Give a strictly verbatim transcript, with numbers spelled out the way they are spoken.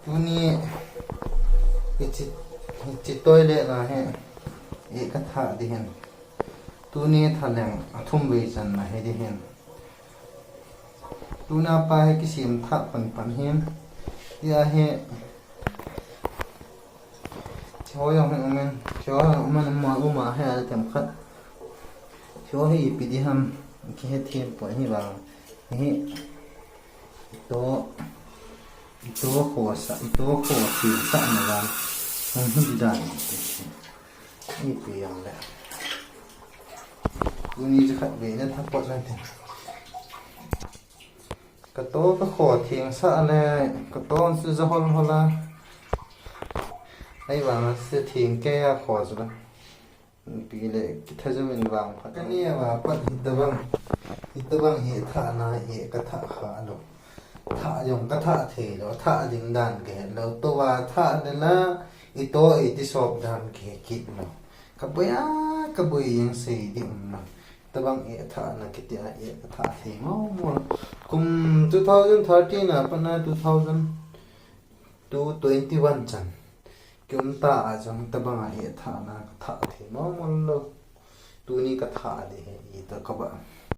Tuni hiche, hiche toilet na hi, eh, kathah ding ahin. Tuni thaleng athum vei channa hi ding ahin. Tuna pa hi kisem thah panpan hin. Tia hi, hiche ho jong hi um in, hiche ho jong um in, um a, um a hi a tem khat. Hiche ho hi ipi ding ham, kihe them poi hi vang. Hi, ito, ito khosa, ito khosa sahna vang. Hung hi dan. Ipi jong le. Tuni chu khatvei na thah pot na tin. Kato kakho thengsah le, kato chu ja hol hol a. Ahivang a se theng kei a kho chu la. Ipi le, kitha jom in vang phat. Kani a va pat hitabang, hitabang hi thahna hi kathah kha lou. Thah jong kathah thei lou, thah ding dan kahe lou. Tua thah le la, ito iti sop dan kahe kit lou. Kaboi a, kaboi jeng sei ding um lou. Tabang eh thahna kiti a eh kathah thei mong mong. Kum two thousand thirteen a pat na two thousand two twenty-one chan. Kium ta a chang tabang a eh thahna kathah thei mong mong lou. Tuni kathah ding ahi, ito kaba.